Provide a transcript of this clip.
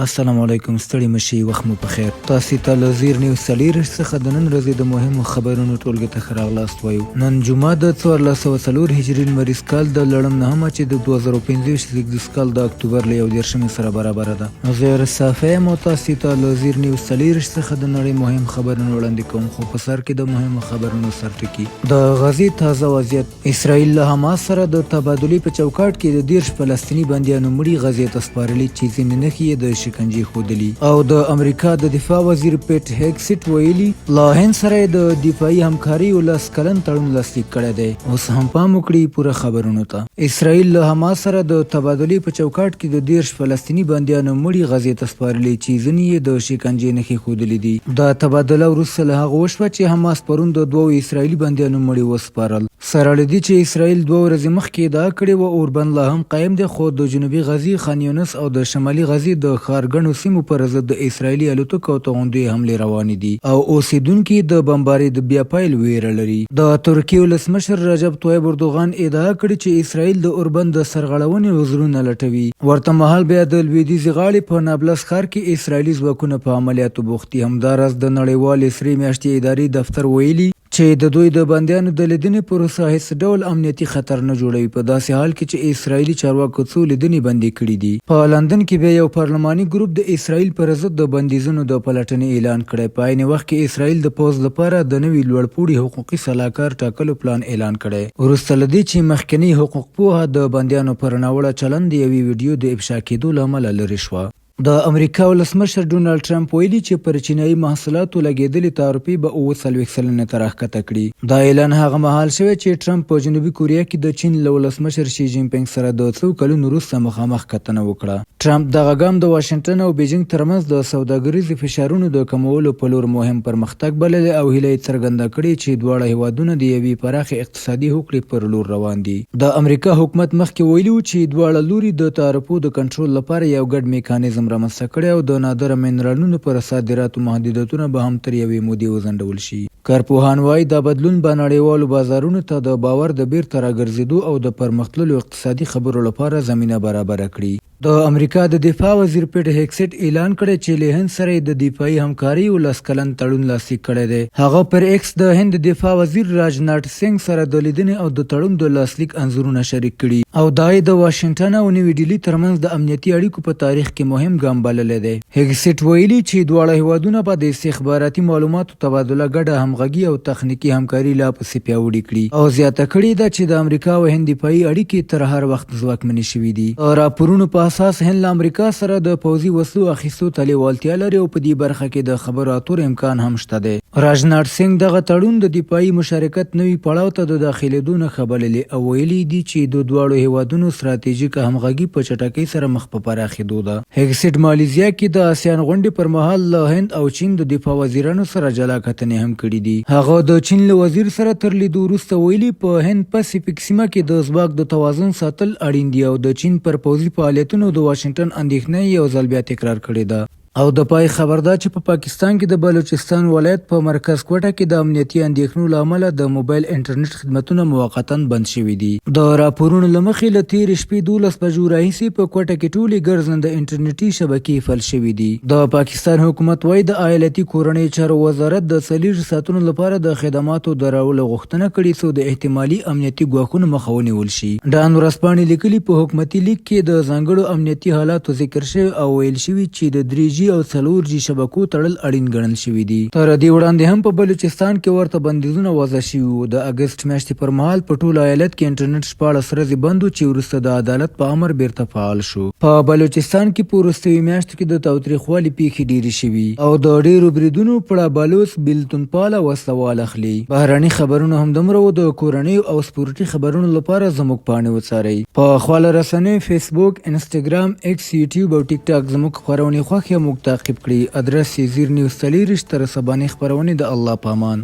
السلام علیکم، ستړي مه شئ، وخت مو په خیر. تاسې ته له زیر نیوز 24 څخه د نن ورځې د مهمو خبرونو ټولګې ته ښه راغلاست وایو. نن جمعه د 1404 هجري لمریز کال د لړم نهمه چې د 2025 زېږدیز کال د اکتوبر له 31مې سره برابره ده. زه رصافی یم او تاسې ته له زیر نیوز 24 څخه د نړۍ مهم خبرونه وړاندې کوم، خو په سر کې د مهمو خبرونو سرټکي. د غزې تازه وضعیت: اسرائیل له حماس سره د تبادلې په چوکاټ کې د 30 فلسطیني بندیانو مړي غزې ته سپارلي چې ځینې نښې یې د شکنجې ښودلي. او د امریکا د دفاع وزیر پیټ هیګسیټ ویلي، له هند سره یې د دفاعي همکاریو 10 کلن تړون لاسلیک کړی دی. اوس هم پام وکړي پوره خبرونو ته. اسرائیل له حماس سره د تبادلې په چوکاټ کې د 30 فلسطیني بندیانو مړي غزې ته سپارلي چې ځینې یې د شکنجې نښې ښودلي دي. دا تبادله وروسته له هغه وشوه چې حماس پرون د دوو اسرائیلي بندیانو مړي وسپارل. سره له دې چې اسرائیل دوه ورځې مخکې ادعا کړې وه اوربند لا هم قایم دی، خو د جنوبي غزې، خان یونس او د شمالي غزې د ښار ګڼو سیمو پر ضد د اسرائیلي الوتکو او توغندیو حملې روانې دي او اوسېدونکي د بمبارۍ د بیا پیل وېره لري. د ترکیې ولسمشر رجب طیب اردوغان ادعا کړې چې اسرائیل د اوربند د سرغړونې عذرونه لټوي. ورته مهال بیا د لوېدیځې غاړې په نابلس ښار کې اسرائیلي ځواکونه په عملیاتو بوخت دي. همداراز د نړیوالې سرې میاشتې ادارې دفتر ویلي، چې د دوی د بندیانو د لیدنې پروسه هېڅ ډول امنیتي خطر نه جوړوي، په داسې حال کې چې اسراییلي چارواکو څو لیدنې بندې کړې دي. په لندن کې بیا یو پارلماني ګروپ د اسراییل پر ضد د بندیزونو د پلټنې اعلان کړی. په عین وخت کې اسراییل د پوځ لپاره د نوي لوړپوړي حقوقي سلاکار ټاکلو پلان اعلان کړی، وروسته له دې چې مخکنۍ حقوقپوهه د بندیانو پر ناوړه چلند د یوې ویډیو د افشا کېدو له امله لرې شوه. د امریکا ولسمشر ډونالډ ټرمپ ویلي چې پر چینايي محصولاتو لګېدلې تعرفې به 47% ته راښکته کړي. دا اعلان هغه مهال شوی چې ټرمپ په جنوبي کوریا کې د چین له ولسمشر شي جین پینګ سره د څو کلونو وروسته مخامخ کتنه وکړه. ټرمپ دغه ګام د واشنګټن او بیجینګ ترمنځ د سوداګریزو فشارونو د کمولو په لور مهم پرمختګ بللی او هیله یې څرګنده کړې چې دواړه هېوادونه د یوې پراخې اقتصادي هوکړې پر لور روان دي. د امریکا حکومت مخکې ویلي وو چې دواړه لوري د تعرفو د کنټرول لپاره یو ګډ میکانیزم رامنځته کړی او د نادره منرالونو پر صادراتو محدودیتونه به هم تر یوې مودې وځنډول شي. کارپوهان وايي، دا بدلون به نړیوالو بازارونو ته د باور د بېرته راګرځېدو او د پرمختللو اقتصادي خبرو لپاره زمینه برابره کړي. د امریکا د دفاع وزیر پیټ هیګسیټ اعلان کړی چې له هند سره یې د دفاعي همکاریو 10 کلن تړون لاسلیک کړی دی. هغه پر ایکس د هند د دفاع وزیر راجناټ سینګ سره د لیدنې او د تړون د لاسلیک انځورونه شریک کړي او دا یې د واشنګټن او نوي ډیلي ترمنځ د امنیتي اړیکو په تاریخ کې مهم ګام بللی دی. هیګسیټ ویلي چې دواړه هیوادونه به د استخباراتي معلوماتو تبادله، ګډه همغږي او تخنیکي همکاري لا پسې پیاوړې کړي او زیاته کړې ده چې د امریکا او هند دفاعي اړیکې تر هر وخت ځواکمنې شوې دي. د راپورونو په اساس هند له امریکا سره د پوځي وسلو اخیستو ته لېوالتیا لري او په دې برخه کې د خبرو اترو امکان هم شته دی. راجناټ سینګ دغه تړون د دفاعي مشارکت نوي پړاو ته د داخلېدو نښه بللې او ویلي یې دي چې د دواړو هېوادونو ستراتیژیکه همغږي په چټکۍ سره مخ په پراخېدو ده. هیګسیټ مالیزیا کې د اسیان غونډې پر مهال له هند او چین د دفاع وزیرانو سره جلا کتنې هم کړې دي. هغه د چین له وزیر سره تر لیدو وروسته ویلي، په هند پسیفیک سیمه کې د ځواک د توازن ساتل اړین دي او د چین پر پوځي فعالیتونو د واشنګټن اندېښنه یې یو ځل بیا تکرار کړې ده. او د پای خبر دا چې په پاکستان کې د بلوچستان ولایت په مرکز کوټه کې د امنیتي اندېښنو له امله د موبایل انټرنیټ خدمتونه موقتاً بند شوي دي. د راپورونو له مخې له تېرې شپې 12 بجو راهیسې په کوټه کې ټولې ګرځنده انټرنیټي شبکې فلج شوې دي. د پاکستان حکومت وايي، د ایالتي کورنیو چارو وزارت د 24 ساعتونو لپاره د خدماتو درولو غوښتنه کړې څو د احتمالي امنیتي ګواښونو مخه ونیول شي. ډان ورځپاڼې لیکلي، په حکومتي لیک کې د ځانګړو امنیتي حالاتو ذکر شوی او ویل شوي چې د درې جي او څلور جي شبکو تړل اړین ګڼل شوي دي. تر دې وړاندې هم په بلوچستان کې ورته بندیزونه وضع شوي وو. د اګسټ میاشتې پر مهال په ټول ایالت کې انټرنیټ 16 ورځې بند و چې وروسته د عدالت په امر بیرته فعال شو. په بلوچستان کې په وروستیو میاشتو کې د تاوتریخوالي پیښې ډیرې شوي او د ډیرو بریدونو پړه بلوڅ بیلتونپاله وسله وال اخلي. بهرني خبرونه همدومره وو. د کورنیو او سپورټي خبرونو لپاره زموږ پاڼې وڅارئ. په خواله رسنیو فیسبوک، انسټاګرام، ایکس، یوټیوب او ټیک ټاک زموږ خپرونې خوښې او موږ تعقیب کړئ. ادرس یې زیر نیوز 24. تر سبانۍ خپرونې د الله په امان.